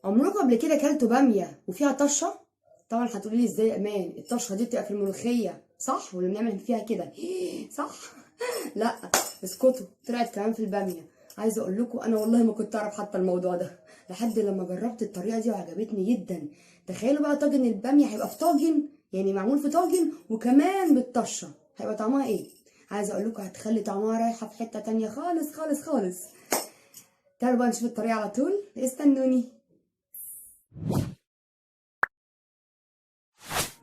عمركم قبل كده كلتوا باميه وفيها طشه؟ طبعا هتقولي لي ازاي يا امان، الطشه دي بتبقى في الملوخية صح؟ ولا بنعمل فيها كده صح؟ لا اسكتوا، طلعت كمان في الباميه. عايزه اقول لكم انا والله ما كنت اعرف حتى الموضوع ده لحد لما جربت الطريقة دي وعجبتني جدا. تخيلوا بقى طاجن الباميه هيبقى في طاجن، يعني معمول في طاجن وكمان بالطشه، هيبقى طعمها ايه؟ عايزه اقول لكم هتخلي طعمها رايحة في حتة تانية خالص خالص خالص. تعالوا بقى نشوف الطريقة على طول، استنوني.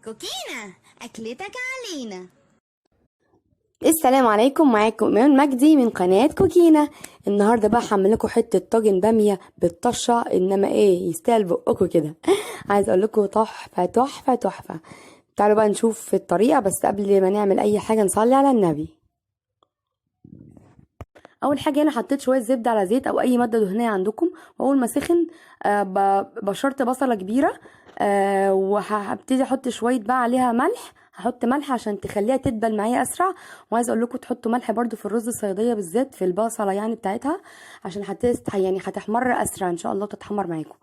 كوكينا أكلتك علينا. السلام عليكم، معاكم ايمان مجدي من قناة كوكينا. النهارده بقى هعمل لكم حتة طاجن باميه بالطشه، انما ايه يستاهل بقكم كده. عايز اقول لكم تحفة تحفة تحفة. تعالوا بقى نشوف الطريقة، بس قبل ما نعمل اي حاجة نصلي على النبي. اول حاجة هنا حطيت شوية زبدة على زيت او اي مادة دهنية عندكم، واول ما سخن بشرت بصله كبيرة، وهبتدي احط شوية بقى عليها ملح. هحط ملح عشان تخليها تدبل معايا اسرع، وعايزه اقول لكم تحطوا ملح برده في الرز الصياديه بالذات في البصله يعني بتاعتها، عشان يعني هتحمر اسرع ان شاء الله وتتحمر معاكم.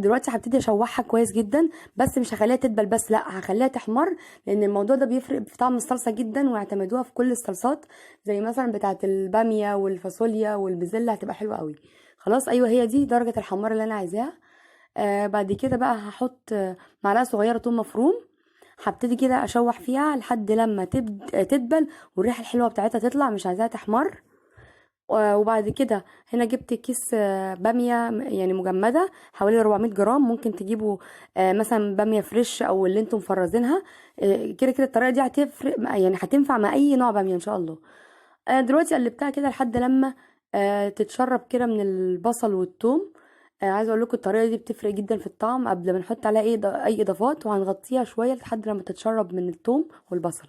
دلوقتي هبتدي اشوحها كويس جدا، بس مش هخليها تدبل بس، لا هخليها تحمر، لان الموضوع ده بيفرق في طعم الصلصه جدا، واعتمدوها في كل الصلصات زي مثلا بتاعه الباميه والفاصوليا والبزله، هتبقى حلوة قوي. خلاص ايوه هي دي درجه الحمار اللي انا عايزاها. بعد كده بقى هحط معلقه صغيرة ثوم مفروم، هبتدي كده اشوح فيها لحد لما تدبل والريحه الحلوة بتاعتها تطلع، مش عايزاها تحمر. وبعد كده هنا جبت كيس باميه يعني مجمده حوالي 400 جرام، ممكن تجيبوا مثلا باميه fresh او اللي انتم مفرزينها. كده كده الطريقة دي هتفرق، يعني هتنفع مع اي نوع باميه ان شاء الله. دلوقتي قلبتها كده لحد لما تتشرب كده من البصل والثوم. عايزه اقول لكم الطريقة دي بتفرق جدا في الطعم قبل ما نحط عليها اي اضافات، وهنغطيها شوية لحد لما تتشرب من الثوم والبصل.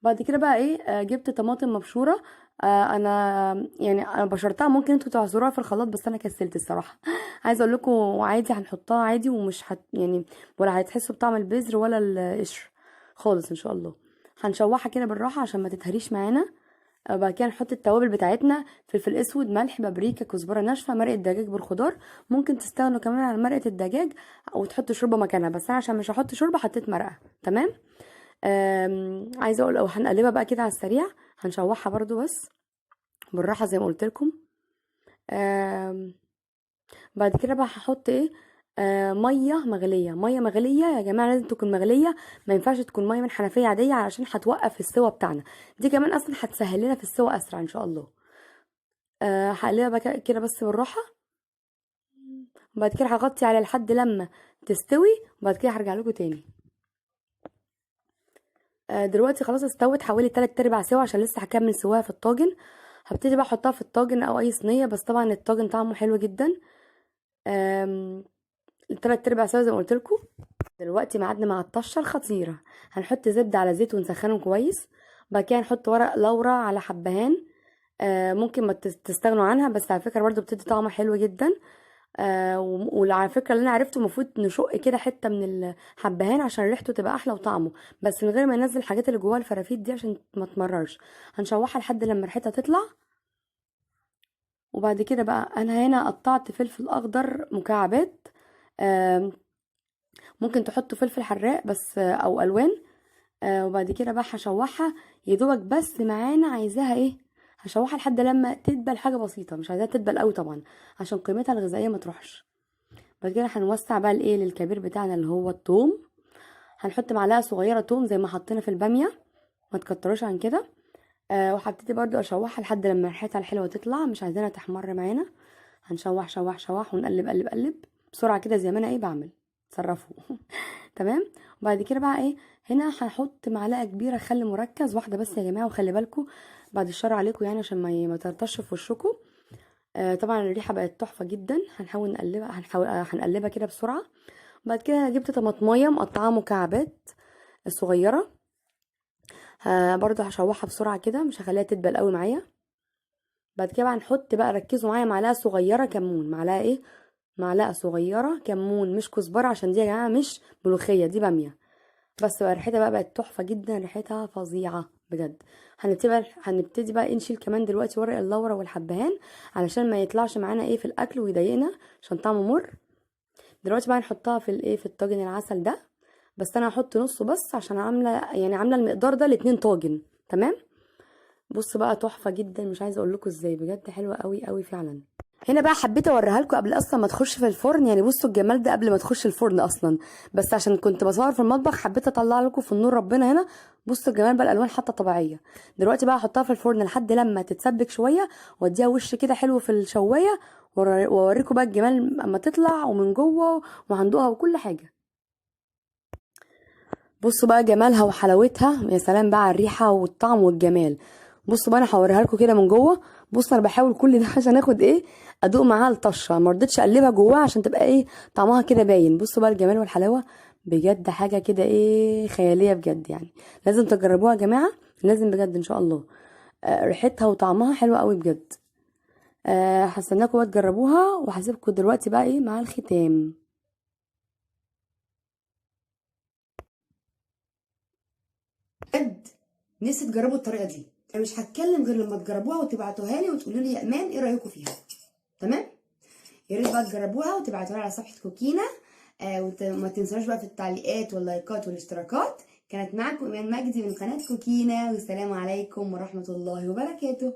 بعد كده بقى ايه، جبت طماطم مبشوره، انا يعني انا بشرتها، ممكن انتوا تعصروها في الخلاط بس انا كسلت الصراحة. عايزه اقول لكم عادي هنحطها عادي، ومش يعني ولا هتحسوا بطعم البذر ولا القشر خالص ان شاء الله. هنشوحها كده بالراحة عشان ما تتهريش معانا. بعد كده نحط التوابل بتاعتنا، فلفل اسود، ملح، بابريكا، كزبره ناشفة، مرقه دجاج بالخضار. ممكن تستغنوا كمان عن مرقه الدجاج او تحطوا شوربة مكانها، بس انا عشان مش هحط شوربة حطيت مرقه. تمام. عايزه اقول او هنقلبها بقى كده على السريع، هنشوحها برضو بس بالراحة زي ما قلت لكم. بعد كده بقى هحط ايه، مية مغليه. مية مغليه يا جماعة لازم تكون مغليه، ما ينفعش تكون مية من حنفية عادية علشان هتوقف السوا بتاعنا. دي كمان اصلا هتسهل لنا في السوا اسرع ان شاء الله. هقلبها بقى كده بس بالراحة، وبعد كده هغطي على لحد لما تستوي، وبعد كده هرجع لكم تاني. دلوقتي خلاص استوت حوالي 3/4 سوا، عشان لسه هكمل سواها في الطاجن. هبتدي بقى احطها في الطاجن او اي صينية، بس طبعا الطاجن طعمه حلو جدا. 3/4 سوا زي ما قلت لكم. دلوقتي ميعادنا مع الطشه الخطيرة. هنحط زبدة على زيت ونسخنهم كويس. بعد كده هنحط ورق لورا على حبهان، ممكن ما تستغنوا عنها، بس على فكرة برضو بتدي طعم حلو جدا. وعلى فكرة اللي انا عرفته المفروض نشق كده حتة من الحبهان عشان ريحته تبقى احلى وطعمه، بس من غير ما ننزل الحاجات اللي جواها الفرافيت دي عشان ما تمررش. هنشوحها لحد لما ريحتها تطلع. وبعد كده بقى انا هنا قطعت فلفل اخضر مكعبات، ممكن تحطوا فلفل حراق بس او الوان. وبعد كده بقى هشوحها يا دوبك بس معانا، عايزاها ايه، هشوحها لحد لما تدبل حاجة بسيطة، مش عايزاها تدبل قوي طبعا عشان قيمتها الغذائية ما تروحش. بعد كده هنوسع بقى الايه للكبير بتاعنا اللي هو الثوم. هنحط معلقه صغيرة ثوم زي ما حطينا في الباميه، ما تكتروش عن كده. وهبتدي برضو اشوحها لحد لما ريحتها الحلوة تطلع، مش عايزينها تحمر معانا. هنشوح شوح شوح ونقلب قلب قلب بسرعة كده زي ما انا ايه بعمل، تصرفوا. تمام. وبعد كده بقى ايه، هنا هحط معلقه كبيرة خل مركز، واحدة بس يا جماعة، وخلي بالكم بعد الشر عليكم يعني عشان ما ترطش في وشكم. طبعا الريحة بقت تحفة جدا. هنحاول نقلبها، هنقلبها كده بسرعة. بعد كده جبت طماطميه مقطعه مكعبات صغيرة، برضو هشوحها بسرعة كده، مش هخليها تدبل قوي معايا. بعد كده بقى هنحط بقى، ركزوا معايا، معلقه صغيرة كمون، معلقه ايه، معلقه صغيرة كمون، مش كزبره عشان دي يا جماعة مش ملوخية، دي باميه. بس بقى ريحتها بقى بقت تحفة جدا، ريحتها فظيعة بجد. هنبتدي بقى نشيل كمان دلوقتي ورق اللورة والحبهان علشان ما يطلعش معانا ايه في الاكل ويضايقنا عشان طعمه مر. دلوقتي بقى نحطها في الايه، في الطاجن العسل ده، بس انا هحط نصه بس عشان عامله المقدار ده لاتنين طاجن. تمام. بصوا بقى تحفة جدا، مش عايزه اقول لكم ازاي، بجد حلوة قوي قوي فعلا. هنا بقى حبيت اوريها لكم قبل اصلا ما تخش في الفرن، يعني بصوا الجمال ده قبل ما تخش الفرن اصلا، بس عشان كنت بصور في المطبخ حبيت اطلع لكم في النور ربنا. هنا بصوا الجمال بقى، الالوان حتى طبيعية. دلوقتي بقى هحطها في الفرن لحد لما تتسبك شوية، واديها وش كده حلو في الشوايه، واوريكم بقى الجمال اما تطلع ومن جوه وهندوقها وكل حاجة. بصوا بقى جمالها وحلاوتها، يا سلام بقى على الريحة والطعم والجمال. بصوا بقى انا هوريها لكم كده من جوه. بصوا انا بحاول كل ده عشان اخد ايه، ادوق معاها الطشه، ما رضيتش اقلبها جواها عشان تبقى ايه طعمها كده باين. بصوا بقى الجمال والحلاوه، بجد حاجة كده ايه خيالية بجد، يعني لازم تجربوها يا جماعة، لازم بجد ان شاء الله. ريحتها وطعمها حلو قوي بجد. هستناكم بقى تجربوها، وهسيبكم دلوقتي بقى ايه مع الختام. بجد نفسي تجربوا الطريقة دي، انا مش هتكلم غير لما تجربوها وتبعتوها لي وتقولوا لي يا ايمان ايه رايكم فيها. تمام، يا ريت بقى تجربوها وتبعتوها لي على صفحة كوكينا، وما تنسوش بقى في التعليقات واللايكات والاشتراكات. كانت معاكم ايمان مجدي من قناة كوكينا، والسلام عليكم ورحمة الله وبركاته.